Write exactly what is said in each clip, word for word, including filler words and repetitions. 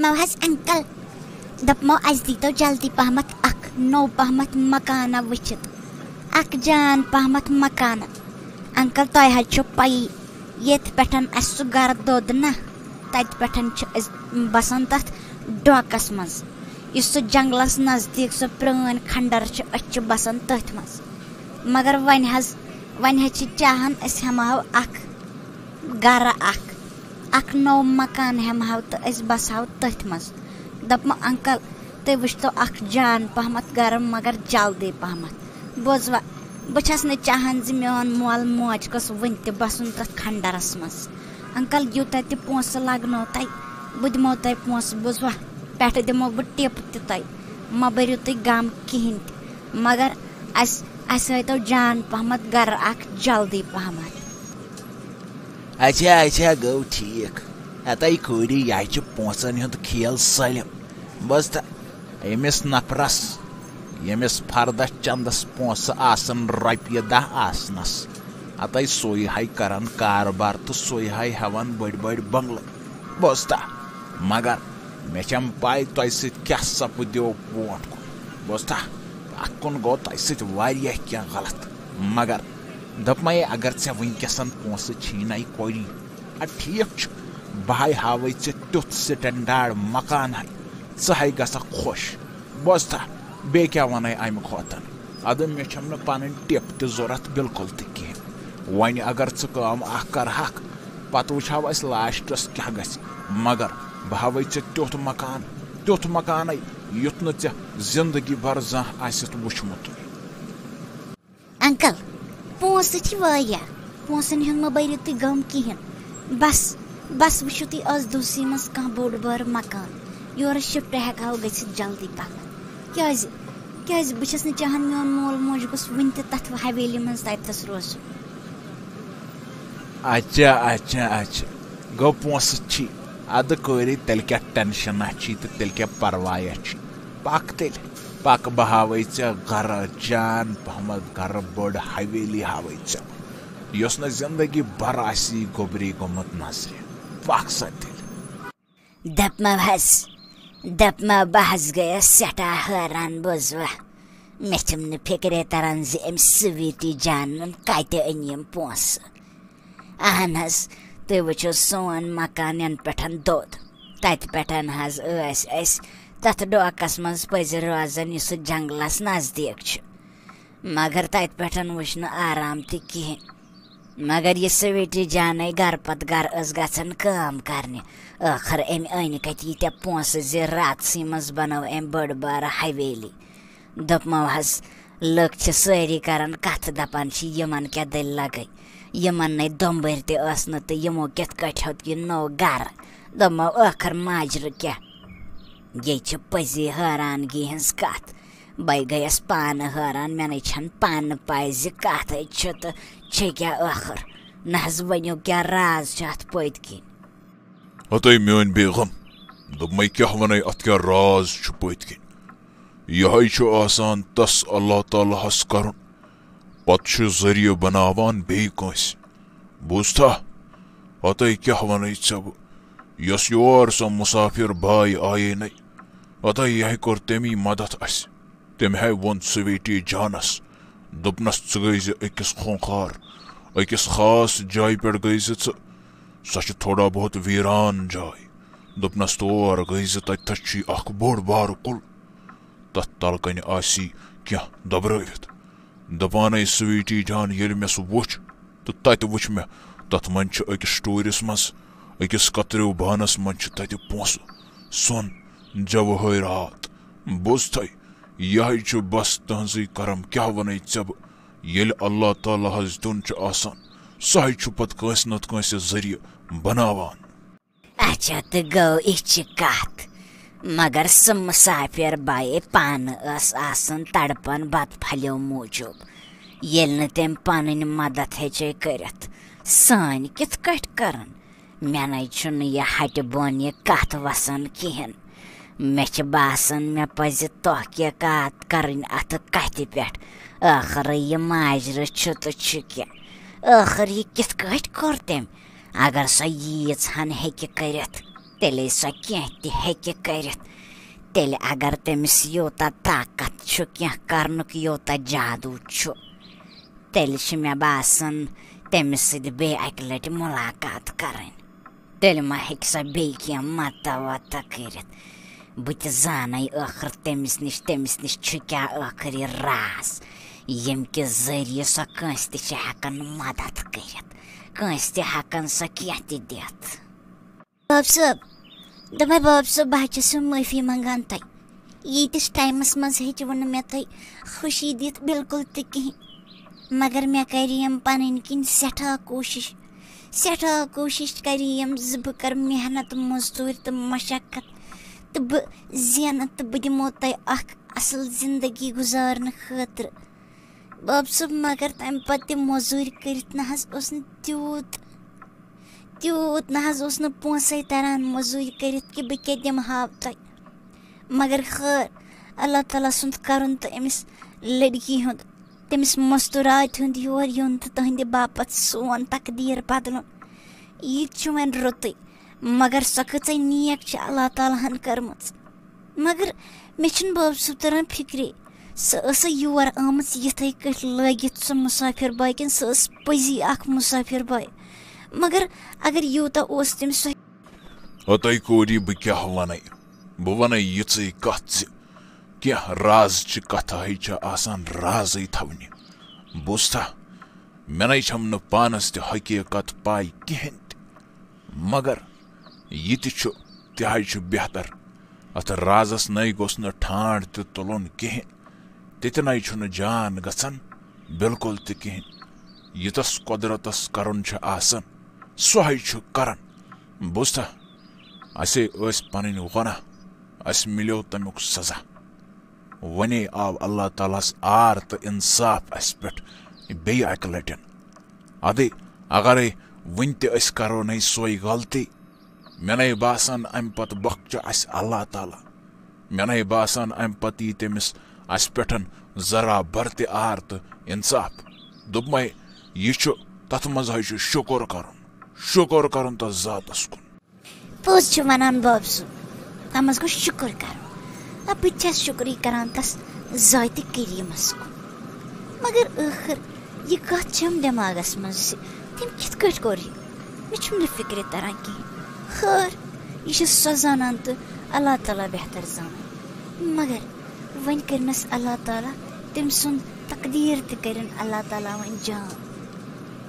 مو حظ انکل، دپمو اسہِ دیٖتو جلدی پہمتھ اکھ نوٚو پہمتھ مکانہ وٕچھِتھ، اکھ جان پہمتھ مکانہ۔ انکل، تۄہہِ حظ چھو پَیی، ییٚتہِ پٮ۪ٹھ اسہِ سُہ گرٕ دوٚد نہ، تتہِ پٮ۪ٹھ چھِ أسۍ بسان تتھ ڈوکس منٛز، یُس سُہ جنگلس نزدیٖک سُہ پرٛٲنۍ کھنڈر چھِ، أسۍ چھِ بسان تٔتھۍ منٛز۔ مگر وۄنۍ حظ، وۄنۍ حظ چھِ چاہان أسۍ ہٮ۪مہٕ ہاو اکھ گرٕ اکھ، اکھ نوٚو مکان ہٮ۪مہٕ ہاو تہٕ أسۍ بسہٕ ہاو تٔتھۍ منٛز۔ دوٚپمو، انکل، تُہۍ وٕچھتو اکھ جان پہمتھ گرٕ، مگر جلدی پہمتھ۔ بوزوا، بہٕ چھس نہٕ چاہان زِ میون مول موج گوٚژھ وٕنہِ تہِ بسُن تتھ کھنڈرس منٛز۔ انکل، یوٗتاہ تہِ پونٛسہٕ لگنو تۄہہِ، بہٕ دِمو تۄہہِ پونٛسہٕ، بوزوا، پٮ۪ٹھٕ دِمو بہٕ ٹِپ تہِ تۄہہِ، مہ بٔرِو تُہۍ غم کِہینۍ تہِ، مگر اسہِ، اسہِ ہٲیتو جان پہمتھ گرٕ اکھ جلدی پہمتھ۔ اچھا، اچھا، گوٚو ٹھیٖک۔ ہتے کھوٗری، یہِ چھُ پونٛسن ہُنٛد کھیل سٲلِم۔ بوزتھا، أمِس نفرس، ییٚمِس فردس چندس پونٛسہٕ آسن رۄپیہِ دَہ آسنس، ہتے سُے ہاے کران کاربار تہٕ سُے ہاے ہٮ۪وان بٔڑۍ بٔڑۍ بنگلہٕ۔ بوزتھا، مگر مےٚ چھم پاے تۄہہِ سۭتۍ کیٛاہ سپدیو برونٛٹھ کُن۔ بوزتھا، پتھ کُن گوٚو تۄہہِ سۭتۍ واریاہ کینٛہہ غلط۔ مگر دوٚپمَے، اگر ژےٚ وٕنکیٚسَن پونٛسہٕ چھی نَے کوری، اَدٕ ٹھیٖک چھُ، بہٕ ہاے ہاوَے ژےٚ تیُتھ سٹینڈارڈ مکان ہاے، ژٕ ہاے گژھکھ خۄش۔ بوزتھا، بیٚیہِ کیٛاہ وَنَے اَمہِ کھۄتَن؟ اَدٕ مےٚ چھَم نہٕ پَنٕنۍ ٹِپ تہِ ضوٚرَتھ بِلکُل تہِ کِہیٖنۍ۔ وۄنۍ اگر ژٕ کٲم اَکھ کَرٕہَکھ، پَتہٕ وٕچھہاو أسۍ لاسٹَس کیٛاہ گژھِ۔ مگر بہٕ ہاوَے ژےٚ تیُتھ مکان، تیُتھ مکانَے، یُتھ نہٕ ژےٚ زِندگی بھر زانٛہہ آسٮ۪تھ وٕچھمُت۔ انکل، پونٛسہٕ چھِ واریاہ، پونٛسن ہُنٛد مہ بٔرِو تُہۍ غم کِہیٖنۍ۔ بس، بس وٕچھِو تُہۍ آز دُسٕے منٛز کانٛہہ بوٚڑ بارٕ مکان، یورٕ شفٹ ہٮ۪کہٕ ہاو گٔژھِتھ جلدی پہمتھ۔ کیٛازِ، کیٛازِ بہٕ چھَس نہٕ چاہان میون مول موج گوٚژھ وٕنہِ تہِ تتھ حویلی منٛز تتہِ تھس روزُن۔ اچھا، اچھا، اچھا۔ گوٚو پونٛسہٕ چھی۔ ادٕ کٲری، تیٚلہِ کیٛاہ ٹینشنا چھی تہٕ تیٚلہِ کیٛاہ پروایا چھی؟ پکھ تیٚلہِ، پکھ، بہٕ ہاوَے ژےٚ گرٕ جان پہمتھ گرٕ، بٔڑ حویلی ہاوَے ژےٚ بہٕ، یۄس نہٕ زندگی بھر آسی گوٚبری گوٚمُت نظرِ۔ پکھ سا تیٚلہِ۔ دپمو حظ، دپمو بہٕ حظ گٔیس سٮ۪ٹھاہ حٲران، بوزوا۔ مےٚ چھُم نہٕ فِکرے تران زِ أمۍ سویٖٹی جانن کتہِ أنۍ یِم پونٛسہٕ۔ اہن حظ، تُہۍ وٕچھِو سون مکان ینہٕ پٮ۪ٹھ دوٚد۔ تتہِ پٮ۪ٹھ حظ ٲسۍ أسۍ تتھ ڈوکس منٛز پٔزۍ روزان، یُس سُہ جنگلس نزدیٖک چھُ۔ مگر تتہِ پٮ۪ٹھ وٕچھ نہٕ آرام تہِ کِہیٖنۍ۔ مگر یہِ سویٖٹی جانے گرٕ پتہٕ گرٕ ٲس گژھان کٲم کرنہِ۔ ٲخٕر أمۍ أنۍ کتہِ ییٖتیٛاہ پونٛسہٕ زِ راتسٕے منٛز بنٲو أمۍ بٔڑ بارٕ حویلی۔ دوٚپمو حظ، لُکھ چھِ سٲری کران کتھٕ، دپان چھِ، یِمن کیٛاہ دٔلیٖل لگے، یِمن نے دۄمبٕرۍ تہِ ٲس نہٕ تہٕ یِمو کِتھ کٲٹھۍ ہیوٚت یہِ نوٚو گرٕ۔ دوٚپمو، ٲخٕر ماجرٕ کیٛاہ؟ یے چھِ پٔزی حٲرانگی ہٕنٛز کتھ۔ بے گٔیس پانہٕ حٲران، مےٚ نے چھَنہٕ پانہٕ پَے زِ کتھ ہے چھِ تہٕ چھِ کیٛاہ ٲخٕر۔ نہ حظ ؤنِو، کیٛاہ راز چھُ اتھ پٔتۍ کِنۍ؟ ہتے میٲنۍ بیگم، دوٚپمَے، کیٛاہ وَنَے، اَتھ کیٛاہ راز چھُ پٔتۍ کِنۍ؟ یِہوٚے چھُ آسان تَس اللہ تعالیٰ ہَس کَرُن، پَتہٕ چھُ ذٔریعہٕ بَناوان بیٚیہِ کٲنٛسہِ۔ بوٗزتھا؟ ہتے کیٛاہ وَنَے ژےٚ بہٕ، یۄس یور سۄ مُسافِر باے آیے نَے، ہتے یِہوٚے کوٚر تٔمی مدد اَسہِ۔ تٔمۍ ہاے ووٚن سویٹی جانس، دوٚپنس، "ژٕ گٔے زِ أکِس خونخوار، أکِس خاص جایہِ پٮ۪ٹھ گٔے زِ ژٕ۔ سۄ چھِ تھوڑا بہت ویران جاے۔" دوٚپنس، "تور گٔے زِ تتہِ تھس چھی اکھ بوٚڑ بارٕ کُل۔ تتھ تل کنہِ آسی کینٛہہ دبرٲوِتھ۔" دپانے سویٹی جان، ییٚلہِ مےٚ سُہ وُچھ، تہٕ تتہِ وُچھ مےٚ، تتھ منٛز چھِ أکِس ٹوٗرِس منٛز، أکِس کتریو بانس منٛز چھِ تتہِ پونٛسہٕ، سۄن، جوٲہرات۔ بوٗزتھے، یِہوٚے چھُ بس تٕہنٛزٕے کرم، کیٛاہ وَنے ژےٚ بہٕ؟ ییٚلہِ اللہ تعالیٰ ہس دیُن چھُ آسان، سُہ ہے چھُ پتہٕ کٲنٛسہِ نتہٕ کٲنٛسہِ ذٔریعہٕ بناوان۔ اچھا، تہٕ گوٚو یہِ چھِ کتھ۔ مگر سُہ مسافر بایے پانہٕ ٲس آسان تڑپان بتہٕ پھلیو موٗجوٗب۔ ییٚلہِ نہٕ تٔمۍ پنٕنۍ مدد ہیٚچے کٔرِتھ، سٲنۍ کِتھ کٲٹھۍ کرن؟ مےٚ نے چھُنہٕ یہِ ہٹہِ بۄن یہِ کتھ وسان کِہیٖنۍ۔ مےٚ چھِ باسان، مےٚ پزِ تحقیقات کرٕنۍ اتھٕ کتھِ پٮ۪ٹھ۔ ٲخٕرٕے یہِ ماجرٕ چھُ تہٕ چھُ کیٛاہ؟ ٲخٕر یہِ کِتھ کٲٹھۍ کوٚر تٔمۍ؟ اگر سۄ ییٖژ ہن ہیٚکہِ کٔرِتھ۔ تیٚلے سۄ کینٛہہ تہِ ہیٚکہِ کٔرِتھ۔ تیٚلہِ اگر تٔمِس یوٗتاہ طاقت چھُ، کینٛہہ کرنُک یوٗتاہ جادوٗ چھُ، تیٚلہِ چھِ مےٚ باسان تٔمِس سۭتۍ بیٚیہِ اَکہِ لَٹہِ مُلاقات کَرٕنۍ۔ تیٚلہِ ما ہیٚکہِ سۄ بیٚیہِ کینٛہہ مَتہ وَتہ کٔرِتھ؟ بہٕ تہِ زانَے ٲخٕر تٔمِس نِش، تٔمِس نِش چھُ کیٛاہ ٲخٕر یہِ راز، ییٚمہِ کہِ ذٔریعہٕ سۄ کٲنٛسہِ تہِ چھِ ہٮ۪کان مَدَتھ کٔرِتھ، کٲنٛسہِ تہِ ہٮ۪کان سۄ کینٛہہ تہِ دِتھ۔ باب صٲب، دوٚپمَے باب صٲب، بہٕ حظ چھَسو معٲفی منٛگان تۄہہِ۔ ییٖتِس ٹایمَس منٛز ہیٚچوٕ نہٕ مےٚ تۄہہِ خوشی دِتھ بِلکُل تہِ کِہیٖنۍ، مگر مےٚ کَرِ یِم پَنٕنۍ کِنۍ سٮ۪ٹھاہ کوٗشِش، سٮ۪ٹھاہ کوٗشِش کَرِ یِم زِ بہٕ کَرٕ محنت، مٔزوٗرۍ تہٕ مَشقت، تہٕ بہٕ زینہٕ تہٕ بہٕ دِمو تۄہہِ اَکھ اَصٕل زِندگی گُزارنہٕ خٲطرٕ۔ باب صٲب، مگر تَمہِ پَتہٕ تہِ مٔزوٗرۍ کٔرِتھ نہ حظ اوس نہٕ تیوٗت، تیوٗت نہ حظ اوس نہٕ پونٛسَے تَران مٔزوٗرۍ کٔرِتھ کہِ بہٕ کیٛاہ دِمہٕ ہاو تۄہہِ۔ مگر خٲر، اللہ تعالیٰ سُنٛد کَرُن تہٕ أمِس لٔڑکی ہُنٛد، تٔمِس مَستوٗراتہِ ہُنٛد یور یُن تہٕ تٕہٕنٛدِ باپَتھ سون تقدیٖر بدلُن، یہِ تہِ چھُ وۄنۍ رُتُے۔ مگر سۄ کۭژاہ نیک چھِ اللہ تعالیٰ ہَن کٔرمٕژ۔ مگر مےٚ چھُنہٕ باب صٲب تران فِکرے۔ سۄ ٲسا یور آمٕژ یِتھَے کٲٹھۍ لٲگِتھ سۄ مُسافِر باے کِنہٕ سۄ ٲس پٔزی اَکھ مُسافِر باے؟ مگر اگر یوٗتاہ اوس تٔمِس سۄ۔ ہتَے کوٗری، بہٕ کیٛاہ وَنَے؟ بہٕ وَنَے یِژٕے کَتھ زِ کینٛہہ راز چہِ کَتھٕ ہَے چھِ آسان رازٕے تھاونہِ۔ بوٗزتھا؟ مےٚ نَے چھَم نہٕ پانَس تہِ حقیٖقت پَے کِہیٖنۍ تہِ۔ مگر یہِ تہِ چھُ، تہِ حظ چھُ بہتر۔ اَتھ رازَس نَے گوٚژھ نہٕ ٹھانٛڈ تہِ تُلُن کِہیٖنۍ۔ تہِ تہِ نَے چھُنہٕ جان گژھان بِلکُل تہِ کِہیٖنۍ۔ ییٖتَس قۄدرَتَس کَرُن چھُ آسان، سُہ حظ چھُ کَران۔ بوٗزتھا، اَسے ٲسۍ پَنٕنۍ گۄناہ، اَسہِ مِلیو تَمیُک سزا۔ وۄنۍ آو اللہ تعالیٰ ہَس آر تہٕ اِنصاف اَسہِ پٮ۪ٹھ بیٚیہِ اَکہِ لَٹٮ۪ن۔ اَدٕ اَگَرَے وٕنہِ تہِ أسۍ کَرو نَے سۄے غلطی، مےٚ نَے باسان اَمہِ پَتہٕ بۄکھچہِ اَسہِ اللہ تعالیٰ۔ مےٚ نَے باسان اَمہِ پَتہٕ یی تٔمِس اَسہِ پٮ۪ٹھ ذرا بَر تہِ آر تہٕ اِنصاف۔ دوٚپمَے، یہِ چھُ، تَتھ منٛز حظ چھُ شُکُر کَرُن، شُکُر کَرُن تَتھ ذاتَس کُن۔ پوٚز چھُ وَنان باب صٲب، تَتھ منٛز گوٚو شُکُر کَرُن۔ آ، بہٕ تہِ چھَس شُکرٕے کَران تَس ذاتِ کریٖمَس کُن۔ مگر ٲخٕر یہِ کَتھ چھَم دٮ۪ماغَس منٛز زِ تٔمۍ کِتھ کٲٹھۍ کوٚر یہِ؟ مےٚ چھُم نہٕ فِکرِ تَران کِہیٖنۍ۔ خٲر، یہِ چھِ سۄ زانان تہٕ اللہ تعالیٰ بہتر زانان۔ مگر وۄنۍ کٔرنَس اللہ تعالیٰ تٔمۍ سُنٛد تقدیٖر تہِ کٔرِن اللہ تعالیٰ وۄنۍ جان۔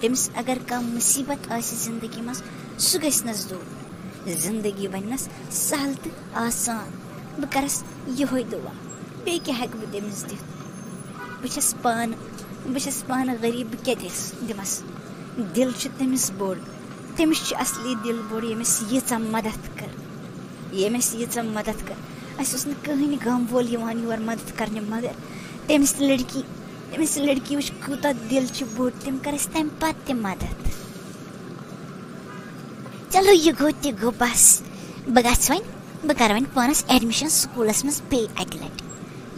تٔمِس اگر کانٛہہ مُصیٖبت آسہِ زِندگی منٛز، سُہ گژھِ نَس دوٗر۔ زِندگی بَنہِ نَس سہل تہٕ آسان۔ بہٕ کَرَس یِہوٚے دُعا، بیٚیہِ کیٛاہ ہٮ۪کہٕ بہٕ تٔمِس دِتھ؟ بہٕ چھَس پانہٕ، بہٕ چھَس پانہٕ غریٖب، بہٕ کیٛاہ دِس، دِمَس؟ دِل چھُ تٔمِس بوٚڑ، تٔمِس چھُ اَصلی دِل بوٚڑ، ییٚمِس ییٖژاہ مَدَتھ کٔر، ییٚمِس ییٖژاہ مَدَتھ کٔر۔ اَسہِ اوس نہٕ کٕہٕنۍ غم وول یِوان یور مَدَتھ کَرنہِ، مگر تٔمِس لٔڑکی، تٔمِس لٔڑکی وٕچھ کوٗتاہ دِل چھُ بوٚڑ، تٔمۍ کٔر اَسہِ تَمہِ پَتہٕ تہِ مَدَتھ۔ چلو، یہِ گوٚو تہِ گوٚو، بَس۔ بہٕ گژھٕ وۄنۍ، بہٕ کَرٕ وۄنۍ پانَس admission سکوٗلَس منٛز بیٚیہِ اَکہِ لَٹہِ۔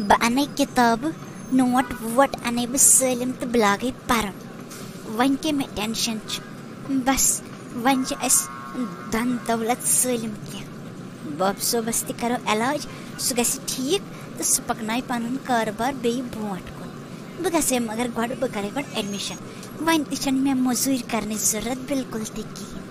بہٕ اَنَے کِتابہٕ، نوٹ ووٹ اَنَے بہٕ سٲلِم تہٕ بہٕ لاگَے پَرُن۔ وۄنۍ کیٛاہ مےٚ tension چھُ؟ بَس، وۄنۍ چھِ اَسہِ دَن دولت سٲلِم کینٛہہ۔ باب صٲبَس تہِ کَرو علاج، سُہ گژھِ ٹھیٖک تہٕ سُہ پَکنایہِ پَنُن کارٕبار بیٚیہِ برونٛٹھ کُن۔ بہٕ گژھٕ مگر گۄڈٕ، بہٕ کَرٕ گۄڈٕ admission۔ وۄنۍ تہِ چھَنہٕ مےٚ مٔزوٗرۍ کَرنٕچ ضروٗرت بِلکُل تہِ کِہیٖنۍ۔